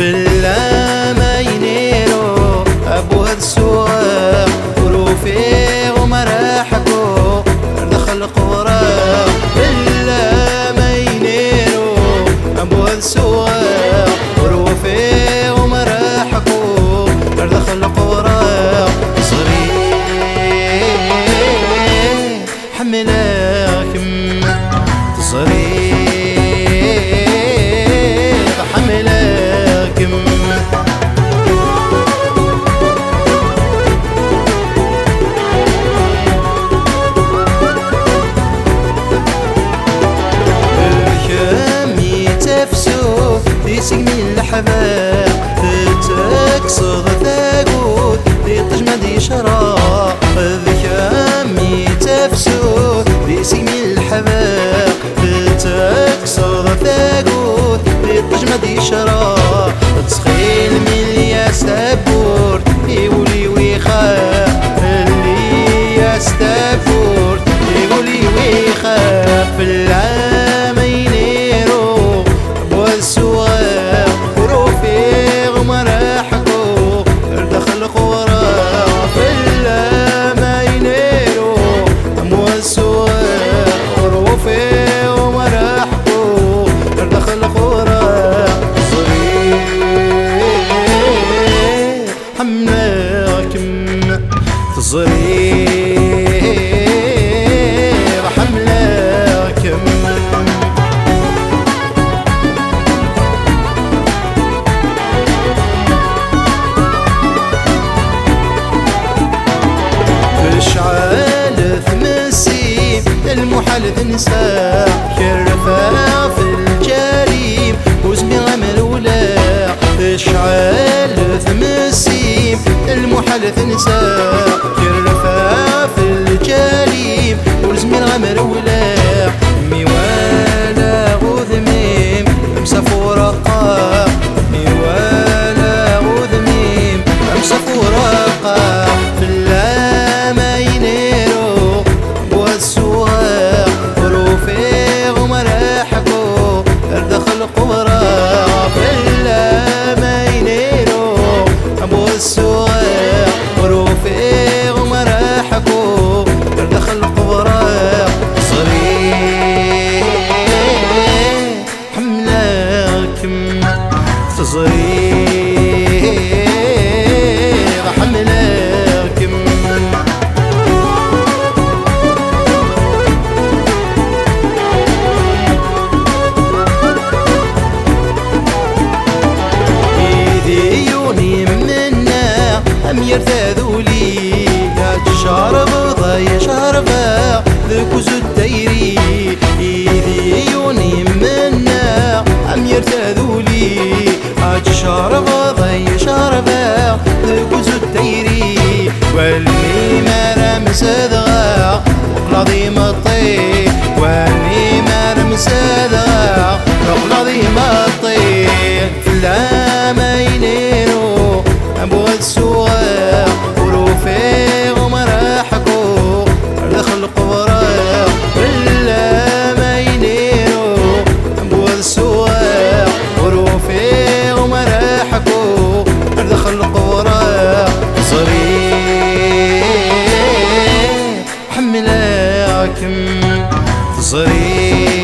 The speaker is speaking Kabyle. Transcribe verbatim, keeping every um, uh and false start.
Fell-am ay n-iru, a bu had ssuɣeɣ, ur ufiɣ uma ara ḥkuɣ, ar daxel qebreɣ. Fell-am ay n-iru, a bu had ssuɣeɣ, ur ufiɣ uma ara ḥkuɣ, ar daxel qebreɣ. Ẓriɣ ḥemmleɣ-kem, teẓriḍ ḥemmleɣ-kem. D kemm i d tafsut, d isegmi n leḥbab, tettekkseḍ tagut di ṭṭejma d yecra. D kemm i d tafsut, d isegmi n leḥbab, tettekkseḍ tagut di ṭṭejma d yecra. Ttxil-m, lli-yas tawwurt i wul-iw ixab, lli-yas tawwurt i wul-iw ixab. Fell-am ay n-iru, bu had ssuɣeɣ, ur ufiɣ uma ara ḥkuɣ, ar daxel qebreɣ. Fell-am ay n-iru, bu had ssuɣeɣ, ur ufiɣ uma ara ḥkuɣ, ar daxel qebreɣ. Ẓriɣ ḥemmleɣ-kem, teẓriḍ ḥemmleɣ-kem. Tecɛel tmessi, lmuḥal tensa, kerfeɣ f lǧarim, ur zmireɣ ad m-rewleɣ. Tecɛel tmessi, lmuḥal tensa, kerfeɣ f lǧarim, ur zmireɣ ad m-rewleɣ. Mi walaɣ udem-im, amsafureq, mi walaɣ udem-im, amsafureq, fell-am ay n-iru, bu had ssuɣeɣ, ur ufiɣ uma ara ḥkuɣ, ar daxel qebreɣ. Fell-am ay n-iru, bu had ssuɣeɣ, ur ufiɣ uma ara ḥkuɣ, ar daxel qebreɣ. Ẓriɣ ḥemmleɣ-kem, teẓriḍ ḥemmleɣ-kem. Idi yuni menna, am yir taduli, ad tcerbeḍ ay cerbeɣ deg uzu d tayri. Idi yuni menna, am yir taduli, ad tcerbeḍ ay cerbeɣ deg uzu d tayri. Walmi ara m-zedɣeɣ, uqlaḍ imeṭṭi. Walmi ara m-zedɣeɣ, uqlaḍ imeṭṭi. Fell-am ay n-iru, bu had ssuɣeɣ, ur ufiɣ uma ara ḥkuɣ, ar daxel qebreɣ. Fell-am ay n-iru, bu had ssuɣeɣ, ur ufiɣ uma ara ḥkuɣ, ar daxel qebreɣ. Ẓriɣ ḥemmleɣ-kem, teẓriḍ